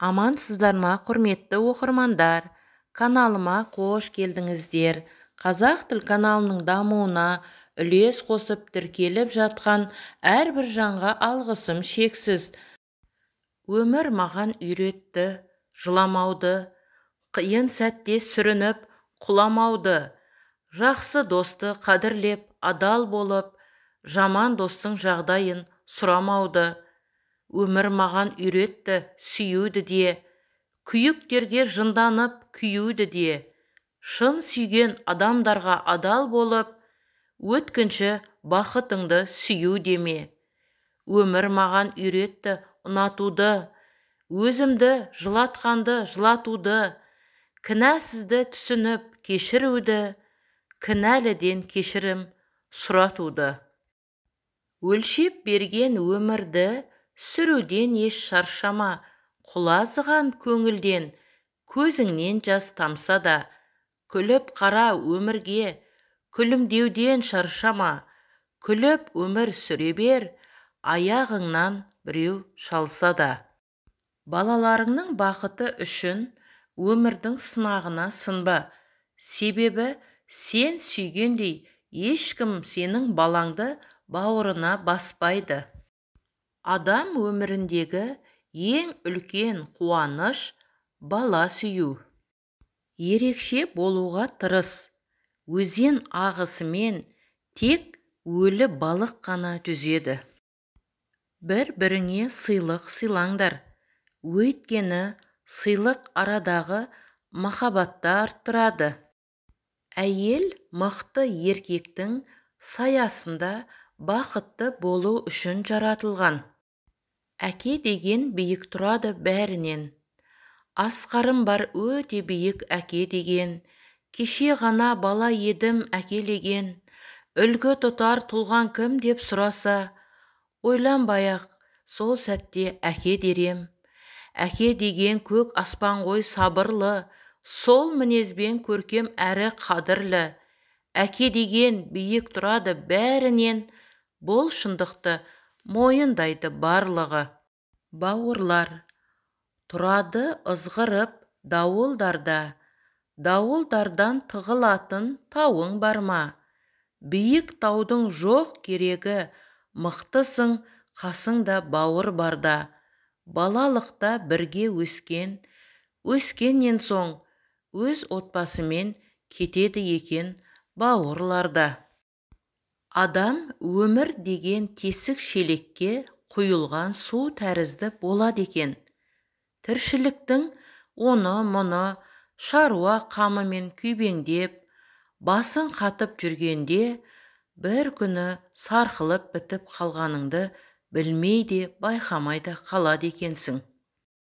Амансыздар ма, құрметті оқырмандар? Каналыма қош келдіңіздер. Қазақ тіл каналының дамуына үлес қосып тіркеліп жатқан әрбір жанға алғысым шексіз. Өмір маған үйретті жыламауды, қиын сәтте сүрініп құламауды, жақсы досты қадірлеп адал болып, жаман достың жағдайын сұрамауды. Өмір маған үйретті сүюді де, күйіктерге жынданып күюді де, шын сүйген адамдарға адал болып, өткінші бақытыңды сүю деме. Өмір маған үйретті ұнатуды, өзімді жылатқанды жылатуды, кінәсізді түсініп кешіруді, кінәліден кешірім сұратуды. Өлшеп берген өмірді сүруден еш шаршама, құлазыған көңілден көзіңнен жас тамса да, күліп қара өмірге, күлімдеуден шаршама, күліп өмір сүре бер, аяғыңнан біреу шалса да. Балаларыңның бақыты үшін өмірдің сынағына сынба, себебі сен сүйгендей ешкім сенің балаңды бауырына баспайды. Адам өміріндегі ең үлкен қуаныш бала сүю. Ерекше болуға тырыс. Өзен ағысымен тек өлі балық қана жүзеді. Бір-біріңе сыйлық сыйлаңдар. Өйткені сыйлық арадағы махаббатты арттырады. Әйел мықты еркектің саясында бақытты болу үшін жаратылған. Әке деген биік тұрады бәрінен. Асқарым бар өте биік әке деген. Кеше ғана бала едім әкелеген. Үлгі тұтар тұлған кім деп сұраса, ойланбай-ақ сол сәтте әке дерем. Әке деген көк аспан ғой сабырлы, сол мінезбен көркем әрі қадірлі. Әке деген биік тұрады бәрінен, бұл шындықты мойындайды барлығы. Бауырлар тұрады ызғырып дауылдарда, дауылдардан тығылатын тауың бар ма? Биік таудың жоқ керегі, мықтысың қасыңда бауыр барда. Балалықта бірге өскен, өскеннен соң өз отбасымен кетеді екен бауырларда. Адам өмір деген тесік шелекке құйылған су тәрізді болады екен. Тіршіліктің оны-мұны шаруа қамымен күйбеңдеп, басың қатып жүргенде бір күні сарқылып бітіп қалғаныңды білмей де байқамай да қалады екенсің.